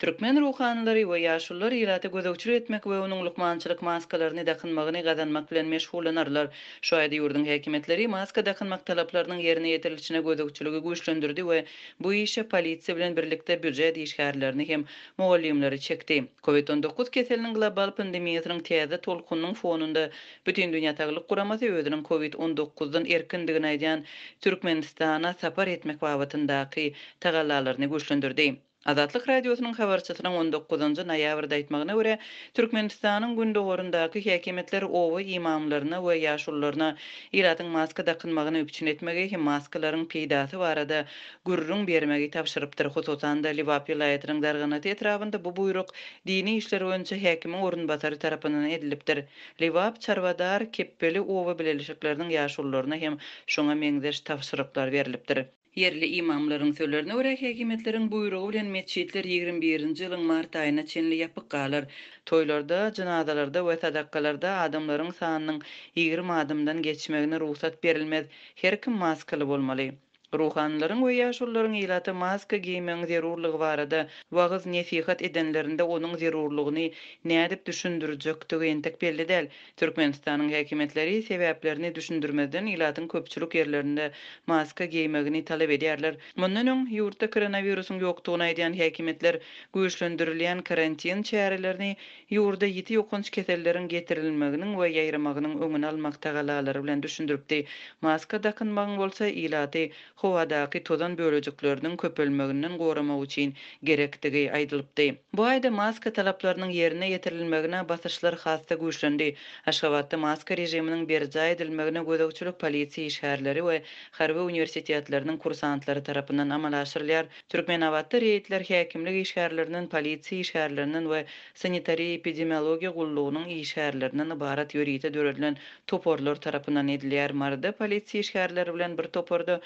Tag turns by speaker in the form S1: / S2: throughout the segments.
S1: Türkmen ruhanylary we ýaşulular ilata gözegçilik etmek we onuň lukmançylyk maskalaryny dakynmagyny gazanmak bilen meşgullanarlar. Şu aýda ýurduň häkimiýetleri maska dakynmak talaplarynyň ýerine ýetirilişine gözegçiligi güýçlendirdi we bu işe polisiýa bilen birlikde býujet işgärlerini hem mugallymlary çekdi. Covid 19 keseliniň global pandemiýasynyň täze tolkunynyň fonunda Bütindünýä Saglyk Guramasy özüniň Covid 19-dan erkindigini aýdýan Türkmenistana sapar etmek babatyndaky tagallalaryny güýçlendirdi. Azatlyk Radiosynyň habarçysynyň on dokuzynjy noýabrda aýtmagyna görä, Türkmenistanyň gündogaryndaky häkimiýetler oba ymamlaryna we ýaşulularyna ilatyň maska dakynmagyny üpjün etmegi hem maskalaryň peýdasy barada gürrüň bermegi tabşyrypdyr. Hususan-da, Lebap welaýatynyň Darganata etrabynda bu buýruk dini işler boýunça häkimiň orunbasary tarapyndan edilipdir. Lebap, Çarwadar, Kepbeli oba bileleşikleriniň ýaşulularyna hem şoňa meňzeş tabşyryklar berlipdir. Ýerli ymamlaryň sözlerine görä, häkimiýetleriň buýrugy bilen metjitler 21-nji ýylyň mart aýyna çenli ýapyk galar. Toýlarda, jynazalarda we sadakalarda adamlaryň sanynyň 20 adamdan geçmegine rugsat berilmez. Her kim maskaly bolmaly. Ruhanylaryň we ýaşulularyň ilata maska geýmegiň zerurlygy barada wagyz-nesihat edenlerinde onuň zerurlygyny nädip düşündirjekdigi entek belli däl. Türkmenistanyň häkimiýetleri sebäplerini düşündirmezden ilatyň köpçülik ýerlerinde maska geýmegini talap edýärler. Mundan öň, ýurtda koronawirusyň ýokdugyny aýdýan häkimiýetler güýçlendirilýän karantin çärelerini ýurda ýiti ýokanç keselleriň getirilmeginiň we ýaýramagynyň öňüni almak tagalalary bilen düşündiripdi. Maska dakynmagyň bolsa ilaty howadaky tozan bölejikleriniň köpelmeginden goramak üçin gerekdigi aýdylypdy. Bu aýda maska talaplarynyň ýerine ýetirilmegine basyşlar has-da güýçlendi. Aşgabatda maska režiminiň berjaý edilmegine gözegçilik polisiýa işgärleri we harby uniwersitetleriniň kursantlary tarapyndan amala aşyrylýar. Türkmenabatda reýdler häkimlik işgärlerinden, polisiýa işgärlerinden we sanitariýa-epidemiologiýa gullugynyň işgärlerinden ybarat ýörite döredilen toparlar tarapyndan edilýär. Maryda polisiýa işgärleri bilen bir toparda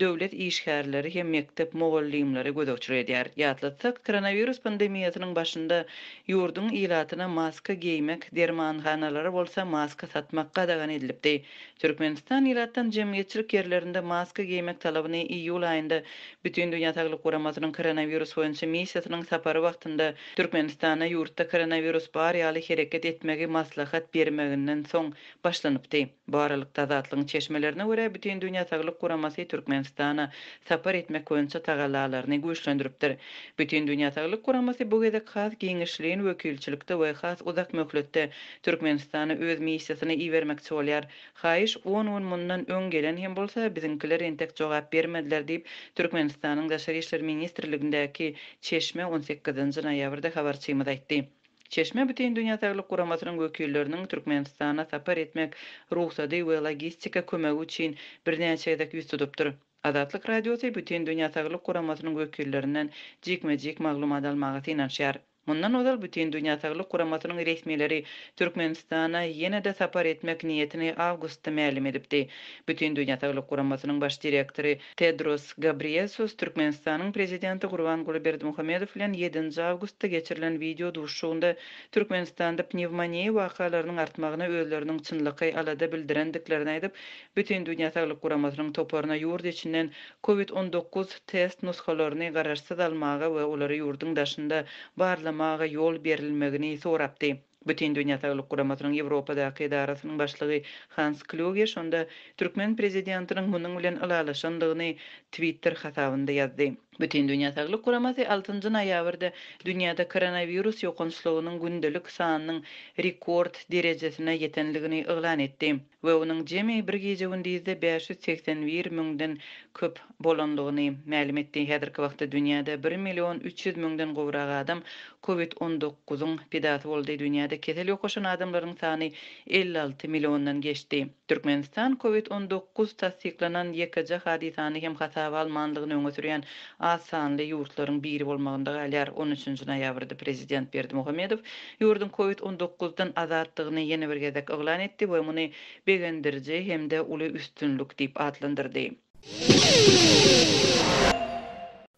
S1: döwlet işgärleri hem mekdep mugallymlary gözegçilik edýär. Ýatlatsak, koronawirus pandemiýasynyň başynda ýurduň ilatyna maska geýmek, dermanhanalara bolsa maska satmak gadagan edilipdi. Türkmenistan ilatdan jemgyýetçilik ýerlerinde maska geýmek talabyny iýul aýynda Bütindünýä Saglyk Guramasynyň koronawirus boýunça missiýasynyň sapary wagtynda Türkmenistana ýurtda koronawirus bar ýaly hereket etmegi maslahat bermeginden soň başlanypdy. Bu aralykda, Azatlygyň çeşmelerine görä, Bütindünýä Saglyk Guramasy Türkmenistana sapar etmek boýunça tagallalaryny güýçlendiripdir. Bütindünýä Saglyk Guramasy bu gezek has giňişleýin wekilçilikde we has uzak möhletde Türkmenistana öz missiýasyny ibermekçi bolýar. Haýyş on gün mundan öň gelen hem bolsa, biziňkiler entek jogap bermediler diýip, Türkmenistanyň Daşary işler ministrligindäki çeşme on sekizinji noýabrda habarçymyza aýtdy. Çeşme Bütindünýä Saglyk Guramasynyň wekilleriniň Türkmenistana sapar etmek rugsady we logistika kömegi üçin birnäçe gezek ýüz tutupdyr. Azatlyk Radiosy Bütindünýä Saglyk Guramasynyň wekillerinden jikme-jik maglumat almaga synanyşýar. Mundan ozal Bütindünýä Saglyk Guramasynyň resmileri Türkmenistana ýene-de sapar etmek niýetini awgustda mälim edipdi. Bütindünýä Saglyk Guramasynyň baş direktory Tedros Gabriesus Türkmenistanyň Prezidenti Gurbanguly Berdimuhamedow bilen ýedinji awgustda geçirilen wideo duşuşygynda Türkmenistanda pnewmoniýa wakalarynyň artmagyna özleriniň çynlakaý alada bildirendiklerini aýdyp, Bütindünýä Saglyk Guramasynyň toparyna ýurt içinden Covid 19 test nusgalaryny garaşsyz almaga we olary ýurduň daşynda barlamaga ýol berilmegini sorapdy. Bütindünýä Saglyk Guramasynyň Ýewropadaky edarasynyň başlygy Hans Klýuge şonda türkmen prezidentiniň munuň bilen ylalaşandygyny Twitter hasabynda ýazdy. Bütindünýä Saglyk Guramasy altynjy noýabrda dünýäde koronawirus ýokançlygynyň gündelik sanynyň rekord derejesine ýetendigini yglan etdi. We onuň jemi bir gije-gündizde 581 müňden köp bolandygyny mälim etdi. Häzirki wagtda dünýäde bir million 300 müňden gowrak adam Covid 19-yň pidasy boldy. Dünýäde kesel ýokaşan adamlaryň sany 56 milliondan geçdi. Türkmenistan Covid 19 tassyklanan ýekeje hadysany hem hasaba almandygyny öňe sürýän az sanly ýurtlaryň biri bolmagynda galýar. On üçünji noýabrda prezident Berdimuhamedow ýurduň Covid 19-dan azatdygyny ýene bir gezek yglan etdi we muny begendiriji hem-de uly üstünlik diýip atlandyrdy.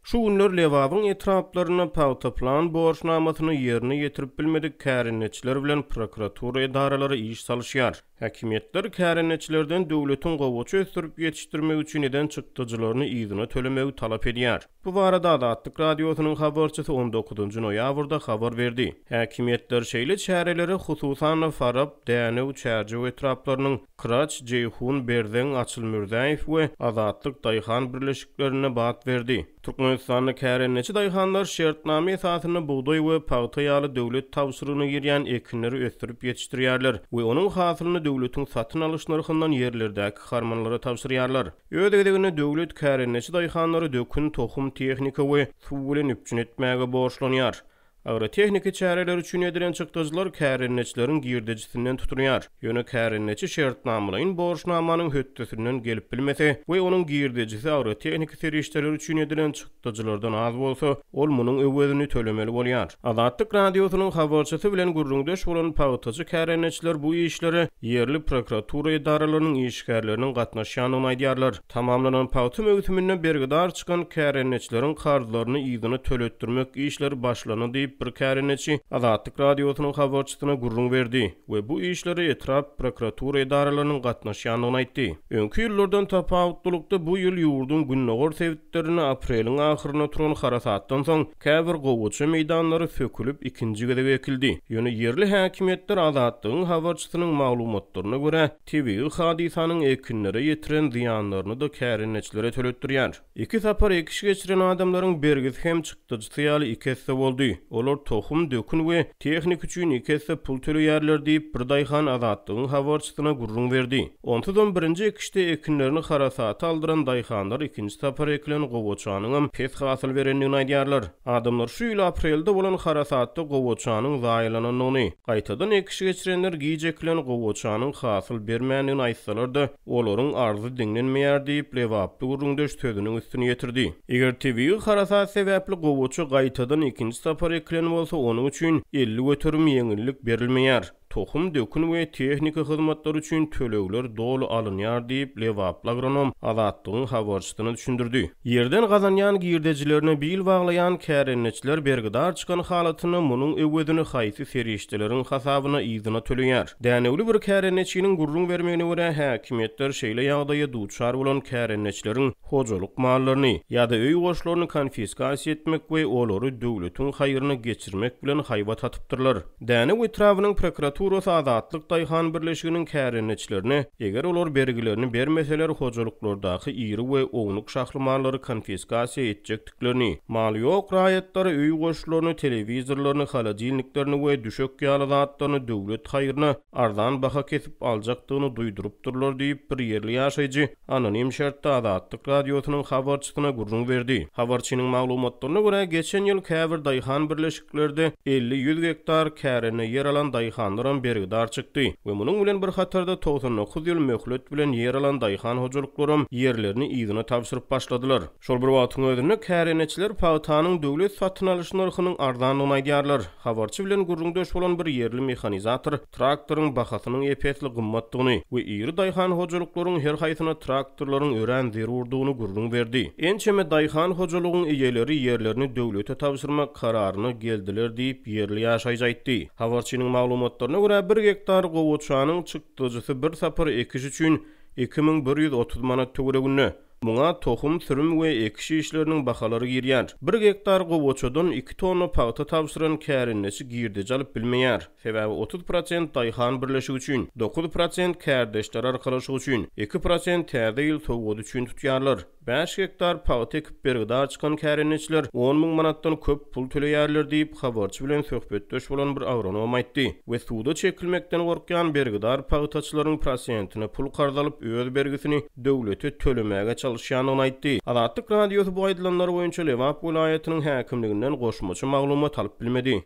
S2: Şu günler Lebabyň etraplarynda pagta plan borçnamasyny ýerine ýetirip bilmedik kärendeçiler bilen prokuratura edaralary iş salyşýar. Häkimiýetler kärendeçilerden döwletiň gowaça ösdürip ýetişdirmek üçin eden çykdajylaryny yzyna tölemegi talap edýär. Bu barada Azatlyk Radiosynyň habarçysy on dokuzynjy noýabrda habar berdi. Häkimiýetler şeýle çärelere hususan-da Farap, Dänew, Çärjew etraplarynyň Kyraç, Jeýhun, Berzeň, Açyl Mürzäýew we Azatlyk daýhan birleşiklerinde bat berdi. Türkmenistanda kärendeçi daýhanlar şertnama esasynda bugdaý we pagta ýaly döwlet tabşyrygyna girýän ekinleri ösdürip ýetişdirýärler we onuň hasylyny döwletiň satyn alyş nyrhyndan ýerlerdäki harmanlara tabşyrýarlar. Öz gezeginde döwlet kärendeçi daýhanlary dökün, tohum, tehnika we suw bilen üpjün etmäge borçlanýar. Agrotehniki çäreler üçin edilen çykdajylar kärendeçileriň girdejisinden tutulýar. Ýöne kärendeçi şertnamalaýyn borçnamanyň hötdesinden gelip bilmese we onuň girdejisi agrotehniki serişdeler üçin edilen çykdajylardan az bolsa, ol munuň öwezini tölemeli bolýar. Azatlyk Radiosynyň habarçysy bilen gürrüňdeş bolan pagtaçy kärendeçiler bu işlere ýerli prokuratura edaralarynyň işgärleriniň gatnaşýandygyny aýdýarlar. Tamamlanan pagta möwsüminde bergidar çykan kärendeçileriň karzlaryny yzyna töletdirmek işleri başlandy diýip, bir kärendeçi Azatlyk Radiosynyň habarçysyna gürrüň berdi we bu işlere etrap prokuratura edaralarynyň gatnaşýandygyny aýtdy. Öňki ýyllardan tapawutlylykda, bu ýyl ýurduň gündogar sebitlerinde apreliň ahyrynda turan harasatdan soň, käbir gowaça meýdanlary sökülip, ikinji gezek ekildi. Ýöne ýerli häkimiýetler Azatlygyň habarçysynyň maglumatlaryna görä, Tebigy hadysanyň ekinlere ýetiren zyýanlaryny-da kärendeçilere töletdirýär. Iki sapar ekiş geçiren adamlaryň bergisi hem çykdajysy ýaly iki esse boldy. Olar tohum, dökün we tehnika üçin iki esse pul töleýärler diýip, bir daýhan Azatlygyň habarçysyna gürrüň berdi. Onsuzam birinji ekişde ekinlerini harasata aldyran daýhanlar ikinji sapar ekilen gowaçanyňam pes hasyl berendigini aýdýarlar. Adamlar şu ýyl aprelde bolan harasatda gowaçanyň zaýalanandygyny, gaýtadan ekiş geçirenler giç ekilen gowaçanyň hasyl bermändigini aýtsalar-da, olaryň arzy diňlenmeýär diýip, lebaply gürrüňdeş sözüniň üstüni ýetirdi. Eger tebigy harasat sebäpli gowaça gaýtadan ikinji sapar ekilen bolsa, onuň üçin 50% ýeňillik berilmeýär. Tohum, dökün we tehniki hyzmatlar üçin tölegler doly alynýar diýip, lebaply agronom Azatlygyň habarçysyna düşündirdi. Ýerden gazanýan girdejilerine bil baglaýan kärendeçiler bergidar çykan halatynda munuň öwezini haýsy serişdeleriň hasabyna yzyna töleýär? Dänewli bir kärendeçiniň gürrüň bermegine görä, häkimiýetler şeýle ýagdaýa duçar bolan kärendeçileriň hojalyk mallaryny ýa-da öý goşlaryny konfiskasiýa etmek we olary döwletiň haýryna geçirmek bilen haýbat atypdyrlar. Dänew etrabynyň prokuraturasy Azatlyk daýhan birleşiginiň kärendeçilerine, eger olar bergilerini bermeseler, hojalyklardaky iri we ownuk şahly mallary konfiskasiýa etjekdiklerini, maly ýok raýatlara öý goşlaryny, telewizorlaryny, holodilniklerini we düşek ýaly zatlaryny döwlet haýryna arzan baha kesip aljakdygyny duýdurypdyrlar diýip, bir ýerli ýaşaýjy anonim şertde Azatlyk Radiosynyň habarçysyna gürrüň berdi. Habarçynyň maglumatlaryna görä, geçen ýyl käbir daýhan birleşiklerde 50-ýüz gektar kärende ýer alan daýhanlaram bergidar çykdy we munuň bilen bir hatarda 99 ýyl möhlet bilen ýer alan daýhan hojalyklaram ýerlerini yzyna tabşyryp başladylar. Şol bir wagtyň özünde, kärendeçiler pagtanyň döwlet satyn alyş nyrhynyň arzandygyny aýdýarlar. Habarçy bilen gürrüňdeş bolan bir ýerli mehanizator traktoryň bahasynyň ep-esli gymmatdygyny we iri daýhan hojalyklaryň her haýsyna traktorlaryň örän zerurdygyny gürrüň berdi. Ençeme daýhan hojalygyň eýeleri ýerlerini döwlete tabşyrmak kararyna geldiler diýip, ýerli ýaşaýjy aýtdy. Habarçynyň maglumatlaryna görä, bir gektar gowaçanyň çykdajysy bir sapar ekiş üçin 2130 manat töwereginde. Muňa tohum, sürüm we ekiş işleriniň bahalary girýär. Bir gektar gowaçadan iki tonna pagta tabşyran kärendeçi girdeji alyp bilmeýär. Sebäbi 30 prosent daýhan birleşigi üçin, 9 prosent kärdeşler arkalaşygy üçin, 2 prosent täze ýyl sowgady üçin tutýarlar. Bäş gektar pagta ekip bergidar çykan kärendeçiler on müň manatdan köp pul töleýärler diýip, habarçy bilen söhbetdeş bolan bir agronom aýtdy we suda çekilmekden gorkýan bergidar pagtaçylaryň prosentine pul karz alyp, öz bergisini döwlete tölemäge çalyşýandygyny aýtdy. Azatlyk Radiosy bu aýdylanlar boýunça Lebap welaýatynyň häkimliginden goşmaça maglumat alyp bilmedi.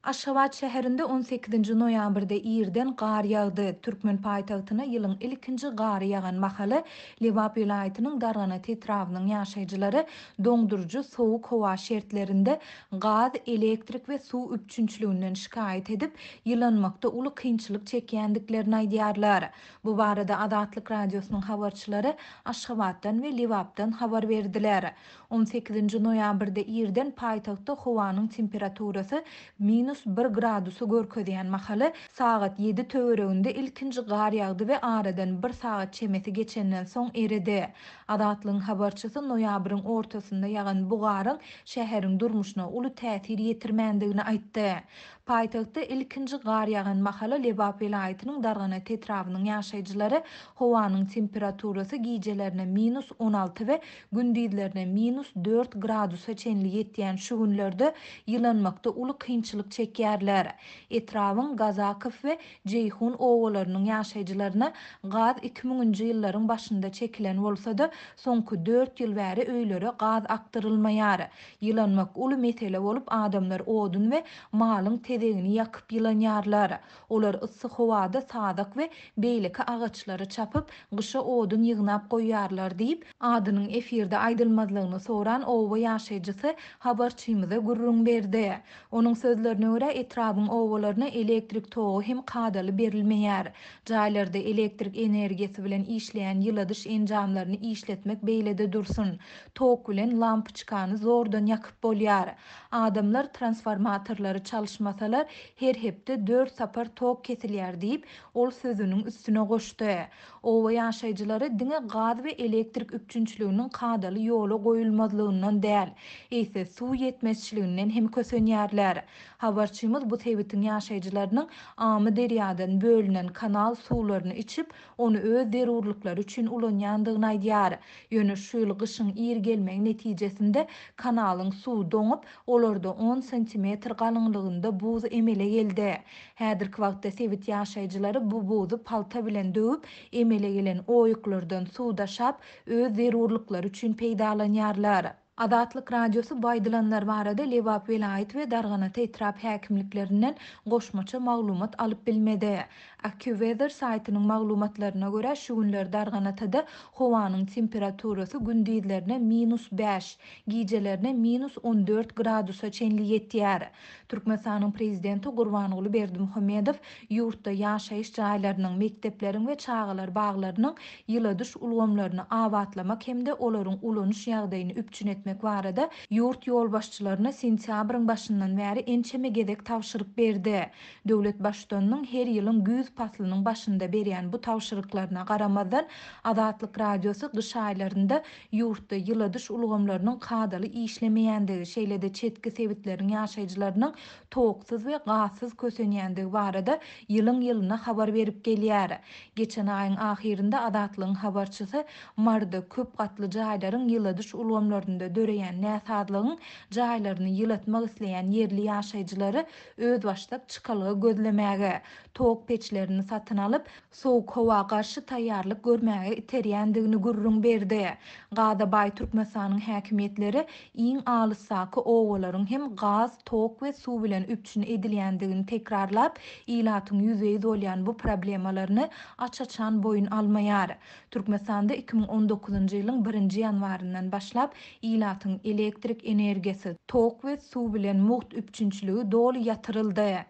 S3: Aşgabat şäherinde on sekizinji noýabrda irden gar ýagdy. Türkmen paýtagtyna ýylyň ilkinji gary ýagan mahaly Lebap welaýatynyň Darganat etrabynyň ýaşaýjylary doňduryjy sowuk howa şertlerinde gaz, elektrik we suw üpjünçiliginden şikaýat edip, ýylanmakda uly kynçylyk çekýändiklerini aýdýarlar. Bu barada Azatlyk Radiosynyň habarçylary Aşgabatdan we Lebapdan habar berdiler. On sekizinji noýabrda irden paýtagtda howanyň temperaturasy minus. minus bir gradusy görkezýän mahaly, sagat ýedi töwereginde ilkinji gar ýagdy we aradan bir sagat çemesi geçenden soň eredi. Azatlygyň habarçysy noýabryň ortasynda ýagan bu garyň şäheriň durmuşyna uly täsir ýetirmändigini aýtdy. Paýtagtda ilkinji gar ýagan mahaly Lebap welaýatynyň Darganat etrabynyň ýaşaýjylary howanyň temperaturasy gijelerine minus 16 we gündizlerine minus dört gradusa çenli ýetýän şu günlerde ýylanmakda uly kynçylyk çekýärler. Etrabyň Gazakow we Jeýhun obalarynyň ýaşaýjylaryna gaz iki müňünji ýyllaryň başynda çekilen bolsa-da, soňky dört ýyl bäri öýlere gaz akdyrylmaýar. Ýylanmak uly mesele bolup, adamlar odun we malyň tezegini ýakyp ýylanýarlar. Olar yssy howada sazak we beýleki agaçlary çapyp, gyşa odun ýygnap goýýarlar diýip, adynyň efirde aýdylmazlygyny soran oba ýaşaýjysy habarçymyza gürrüň berdi. Onuň sözlerine görä, etrabyň obalaryna elektrik togy hem kadaly berilmeýär. Jaýlarda elektrik energiýasy bilen işleýän ýyladyş enjamlaryny işletmek beýle-de dursun, tok bilen lampoçkany zordan ýakyp bolýar. Adamlar transformatorlary çalyşmasalar, her hepde dört sapar tok kesilýär diýip, ol sözüniň üstüne goşdy. Oba ýaşaýjylary diňe gaz we elektrik üpjünçiliginiň kadaly ýola goýulmazlygyndan däl, eýse suw ýetmezçiliginden hem kösenýärler. Habarçymyz bu sebitiň ýaşaýjylarynyň Amyderýadan bölünen kanal suwlaryny içip, ony öz zerurlyklary üçin ulanýandygyny aýdýar. Ýöne şu ýyl gyşyň ir gelmegi netijesinde kanalyň suwy doňup, olarda on santimetr galyňlygynda buz emele geldi. Häzirki wagtda sebit ýaşaýjylary bu buzy palta bilen döwüp, emele gelen oýuklardan suw daşap, öz zerurlyklary üçin peýdalanýarlar. Azatlyk Radiosy bu aýdylanlar barada Lebap welaýat we Darganata etrap häkimliklerinden goşmaça maglumat alyp bilmedi. AccuWeather saýtynyň maglumatlaryna görä, şu günler Darganatada howanyň temperaturasy gündizlerine minus bäş, gijelerine minus 14 gradusa çenli ýetýär. Türkmenistanyň Prezidenti Gurbanguly Berdimuhamedow ýurtda ýaşaýyş jaýlarynyň, mekdepleriň we çagalar baglarynyň ýyladyş ulgamlaryny abatlamak hem-de olaryň ulanyş ýagdaýyny üpjün etmek barada ýurt ýolbaşçylaryna sentýabryň başyndan bäri ençeme gezek tabşyryk berdi. Döwlet Baştutanynyň her ýylyň güýz paslynyň başynda berýän bu tabşyryklaryna garamazdan, Azatlyk Radiosy gyş aýlarynda ýurtda ýyladyş ulgamlarynyň kadaly işlemeýändigi, şeýle-de çetki sebitleriň ýaşaýjylarynyň toksuz we gazsyz kösenýändigi barada ýylyň-ýylyna habar berip gelýär. Geçen aýyň ahyrynda Azatlygyň habarçysy Maryda köp gatly jaýlaryň ýyladyş ulgamlarynda döreýän näsazlygyň jaýlaryny ýylatmak isleýän ýerli ýaşaýjylary özbaşdak çykalga gözlemäge, tok peçlerini satyn alyp, sowuk howa garşy taýýarlyk görmäge iterýändigini gürrüň berdi. Gaza baý Türkmenistanyň häkimiýetleri iň alysdaky obalaryň hem gaz, tok we suw bilen üpjün edilýändigini tekrarlap, ilatyň ýüzbe-ýüz bolýan bu problemalaryny aç-açan boýun almaýar. Türkmenistanda 2019-njy ýylyň birinji ýanwaryndan başlap ilatyň elektrik energiýasy, tok we suw bilen mugt üpjünçiligi doly ýatyryldy.